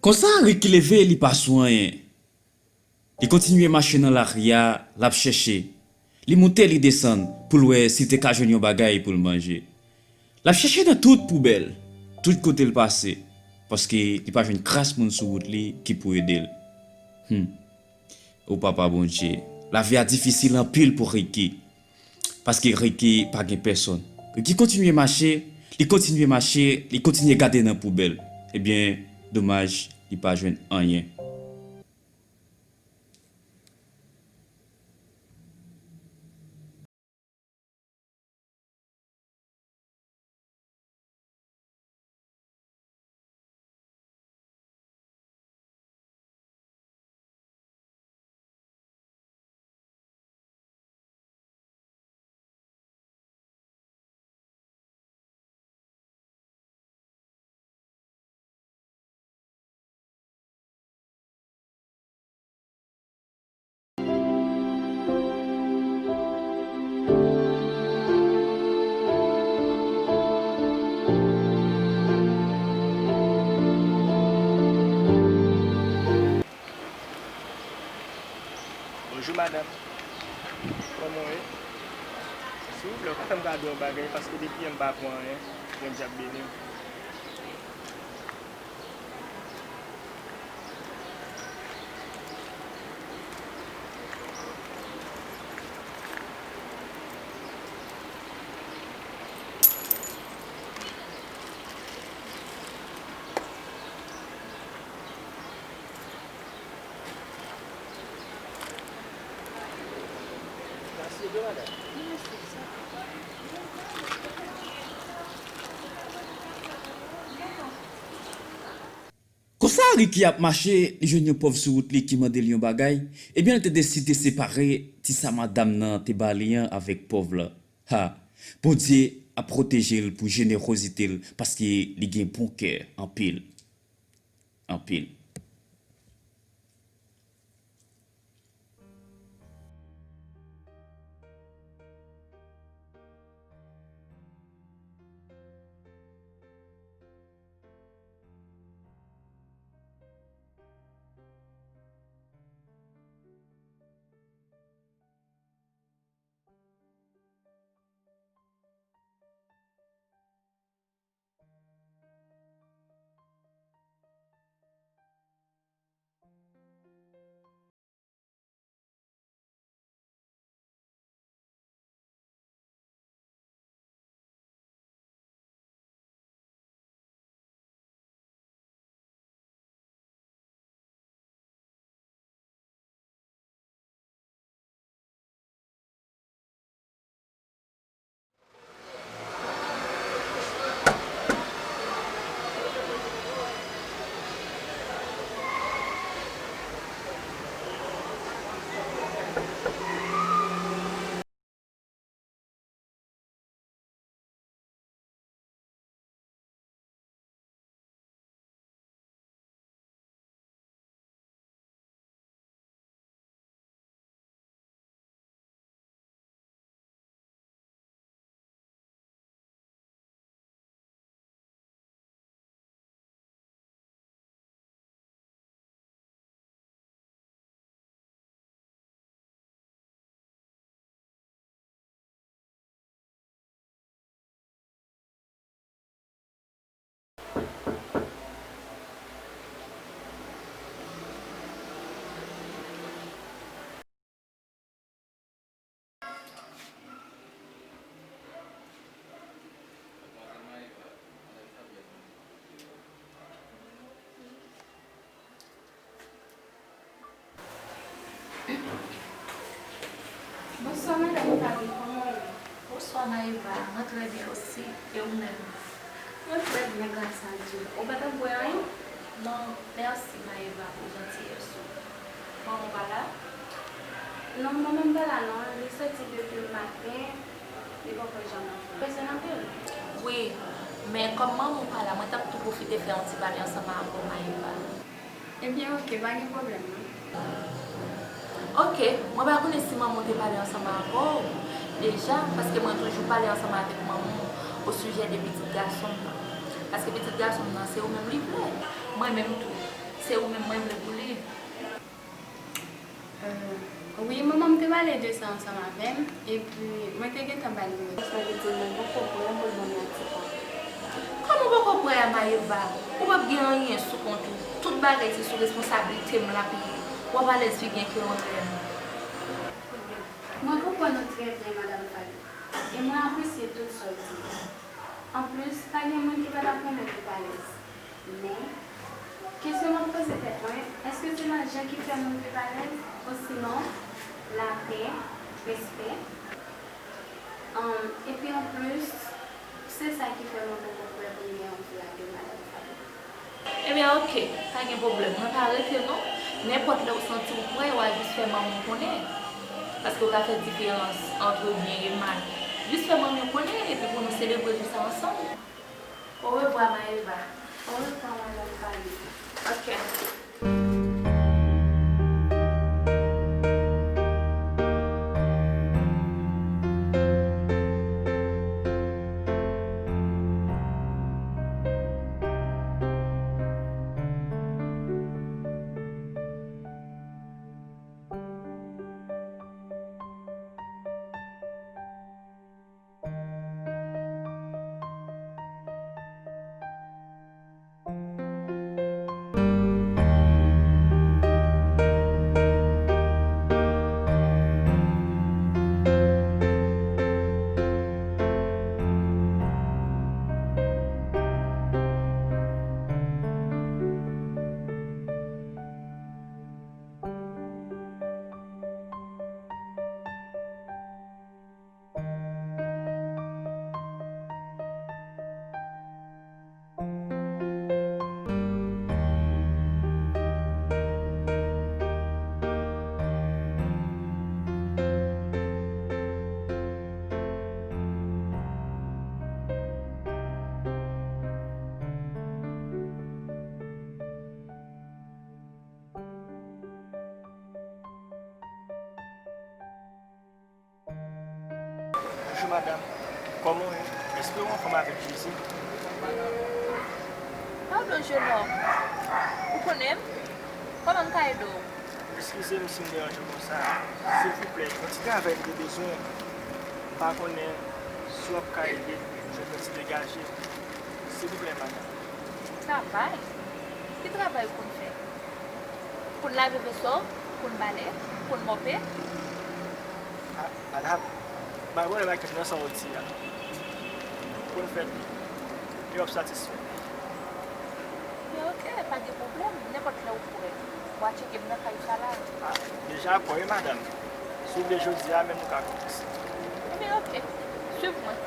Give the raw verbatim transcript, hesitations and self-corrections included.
Konsa, Ricky leve, li pa sou anyen. Li kontinye mache nan lari a, l ap chèche. Li moute, li desann, pou l wè si l te ka jwenn yon bagay pou l manje. L ap chèche nan tout poubèl, tout kote l pase, paske li pa jwenn kras moun sou wout li ki pou ede l. Hmm. O Papa Bondye, lavi a difisil anpil pou Ricky. Paske Ricky pa gen pèsonn. Ricky kontinye mache, li kontinye mache, li kontinye gade nan poubèl. Ebyen, domaj, li pa jwenn anyen. Bonjou madanm, kòman w ye? Silvouplè, ou ka fè m kado yon bagay, paske depi yè m pa pran anyen, Bondye ap beni m. Konsa, Ricky ap mache, li jwenn yon pòv sou wout li ki mande l yon bagay. Ebyen, li te deside separe ti sa madanm nan te ba li an avèk pòv la. Ha! Bondye ap pwoteje l pou jenerozite l, paske li gen bon kè anpil. Anpil. Bonswa, madanm Paris, kòman w ye? Bonswa, Maëva, mwen trè byen osi, e ou menm? Mwen trè byen, gras a Dye. Ou pa t ap bwè anyen? Non, mèsi, Maëva, pou jantiyès ou. Manman w pa la? Non, manman m pa la non, li soti depi maten, li poko janm antre. Bezwen anpil? Wi, men kòm manman w pa la, mwen t ap tou pwofite fè yon ti pale ansanm avè w, Maëva. Ebyen, oke, pa gen pwoblèm, non. Oke, mwen pa konnen si manman w te pale ansanm avè w deja, paske mwen toujou pale ansanm avèk manman w osijè de pitit gason m nan. Paske pitit gason m nan, se ou menm li vle. Mwen menm tou, Se ou menm mwen vle pou li. Euh, wi, manman m te pale de sa ansanm avè m, epi mwen te gentan ba l nimewo. Sa vle di mwen poko prè pou l ban m yon ti pa. Kòman w poko prè a, Maëva? Ou p ap gen anyen sou kont ou. Tout bagay se sou responsablite m l ap ye. W ap alèz figi enke yon rèn. Mwen konprann ou trè byen, Madanm Fally, e mwen apresye tout sa w di. Anplis, pa gen moun ki pa t ap renmen viv alèz. Men, kesyon m ap poze tèt mwen, èske se lajan ki fè moun viv alèz, osinon lapè, respè? Ann, epi anplis, se sa ki fè mwen poko prè pou m gen yon fi a de, Madanm Fally. Ebyen, oke, pa gen pwoblèm. Mwen pa rete non. Nenpòt lè w santi w prè, w a jis fè manmi w konnen. Paske w ka fè diferans ant byen e mal. Jis fè manmi w konnen, epi pou nou selebre jou sa ansanm. Orevwa, Maëva. Orevwa, Madanm Fally. Oke. Bonjou, madanm. Kòman w ye? Èske w anfòm avèk Jezi? Padon, jenòm. Ou konnen m? Kòman m ka ede w? Eskize m si m deranje w konsa. Silvouplè, yon ti travay m te bezwen. M pa konnen si w ap ka ede m jwenn yon ti degaje. Silvouplè, madanm. Travay? Ki travay ou konn fè? Konn lave veso, konn bale, konn mope. Ah, madanm, m pa gen pwoblèm ak nan sa w di a. Konn fè l, e w ap satisfè. Ebyen, oke, pa gen pwoblèm. Nenpòt lè ou prè, w a tcheke m nan kay ou sa la. Ah, deja prè wi, madanm. Si w vle jodi a menm nou ka kòmanse. Ebyen, oke. Swiv mwen.